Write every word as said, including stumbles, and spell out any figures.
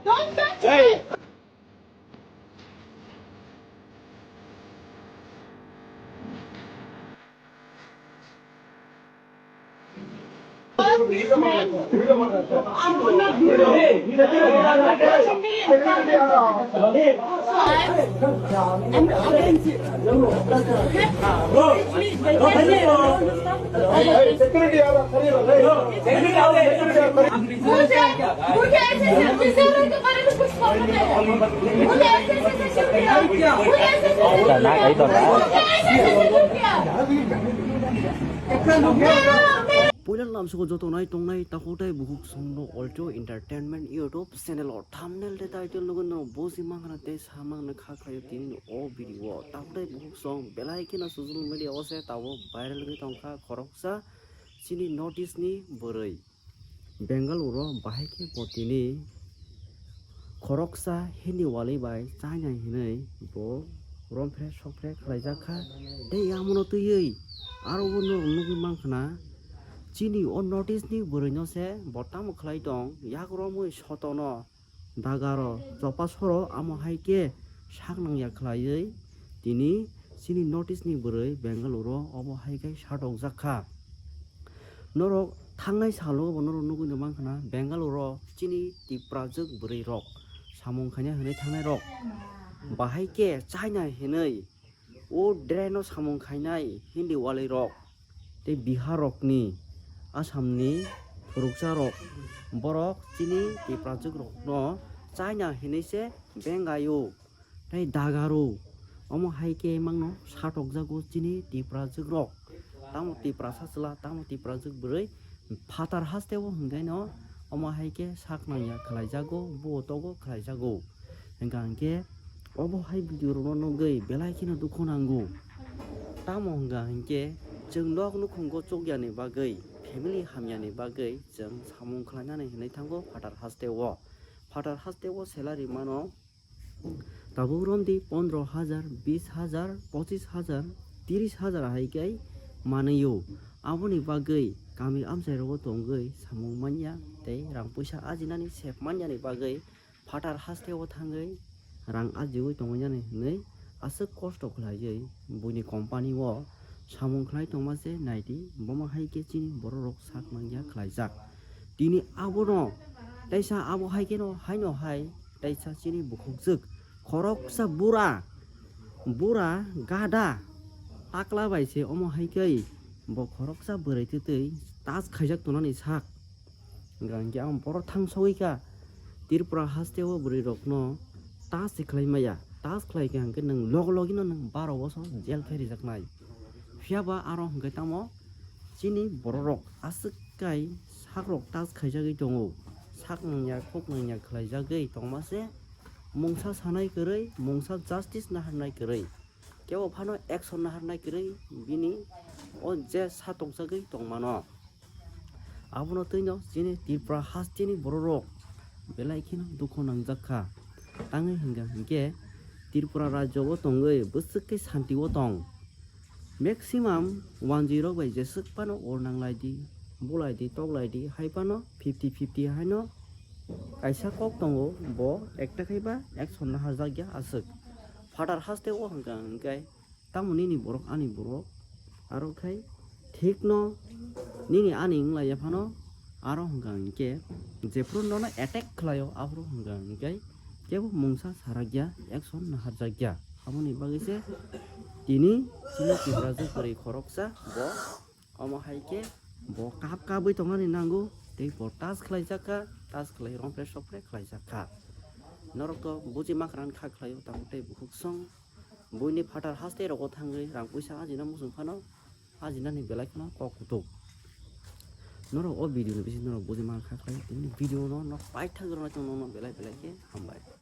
Don't touch me! मुझे, मुझे ऐसे सिर्फ किसी और के बारे में कुछ प्रॉब्लम नहीं है। मुझे ऐसे ऐसे सिर्फ किया। मुझे ऐसे ऐसे सिर्फ किया। मुझे ऐसे ऐसे सिर्फ किया। Puila lamsogo joto nai tongnai takhuk tei bukhuk songno Olcho Entertainment YouTube channel o thumbnail tei title nugwi no buji mankha tei samang no kha khlaio tini o video o. Takhuk tei bukhuk song belai kheno social media o se tabuk viral wngwi tongkha khoroksa chini North East ni bwrwi. Bengaluru o bahai khe bo tini khoroksa Hindi wali bai chaina hinwi bo romphre sokphre khlaijak kha. Tei yamono twiwi aro bo norok nugwi mankha na chini o North East ni bwrwi no se bo tamo khlai tong yak romwi sotono. Dagaro, chopasoro amo hai khe sak nangya khlaiwi tini chini North East ni bwrwi Bengaluru o obo hai khe satokjak kha. Norok thangnai salo bo norok nugwi no mankha na Bengaluru o chini Tiprajwk bwrwi rok samung khaina hinwi thangnai rok bahai khe chaina hinwi o drain o samung khainai Hindi wali rok tei Bihar rokni, Assam ni khoroksa rok borok chini Tiprajwk rokno chaina hinwi se bengaio tei dagaro. Omo hai khe mangno satokjago chini Tiprajwk rok. Tamo Tiprasa chwla, tamo Tiprajwk bwrwi phatar haste o hwnkhe no omo hai khe sak nangya khlaijago, buo togo khlaijago. Hwnkha hwnkhe obo hai video rokno nugwi belai kheno dukhu nango. Tamo hwnkha hwnkhe chwng nok nukhungo chukya ni bagwi, family hamya ni bagwi chwng samung khlainani hinwi thango phatar haste o. Phatar haste o salary mano tabuk romdi pondro hajar, bis hajar, pochis hajar, tiris hajar hai khe manwi o. Aboni bagwi kami amchai rogo tongwi samung manya tei rang puisa ajinani sep manya ni bagwi phatar haste o thangwi rang ajiwi tongwi nani hinwi aswk kosto khlaiwi buini company o samung khlai tongma se naidi, bomo hai khe chini borok rok sak manya khlaijak. Tini abono teisa abo hai kheno haino hai teisa chini bukhukjwk khoroksa bura, bura gada takla bai se omo hai khe bo khoroksa bwrwi twtwi touch khaijak tonani sak. Hwnkha hwnkhe ang borok thang sogwi kha Tripura haste o bwrwi rokno touch se khlai maya, touch khlai kha hwnkhe nwng logo logi no nwng baro bosor jail phai rijaknai. Phiya ba aro hwnkhe tamo chini borok rok aswk kai sak rok touch khaijagwi tongo, sak nangya khuk nangya khlaijagwi tongma se mungsa sanai kwrwi, mungsa justice naharnai kwrwi. Kebo phano action naharnai kwrwi bini o je satokjagwi tongmano. Abono twino chini Tripura hasteni bororok belai kheno dukhu nangjak kha. Tangwi hwnkha hinkhe Tripura rajyo o tongwi bwswk khe santi o tong. Maximum wanjwi rok bai jeswk phano or nanglaidi, bulaidi, toklaidi hai phano fifty fifty haino kaisa kok tongo, bo ekta khai ba action naharjak ya aswk. Phatar haste o hwnkha hinkhe tamo nini borok ani borok, aro khai thikno nini ani wngla ya phano, aro hwnkha hinkhe jephuru nono attack khlaio aphuru hwnkha hinkhe kebo mungsa sarakya, action naharjakya. Aboni bagwi se tini chini Tiprajwk bwrwi khoroksa bo omo hai khe bo kap kabwi tongnani nango, tei bo touch khlaijak kha, touch khlai rompre sopre khlaijak kha. Norok to buji mankha kha khlaio, tamo tei bukhuk song buini phatar haste rogo thangwi rang puisa ajina muchung phano, ajinani belai kheno kok kutuk. Norok o video ni bisingo norok buji mankha khlai, tini video no nok paithak rwna chwng nono belai belai khe hambai.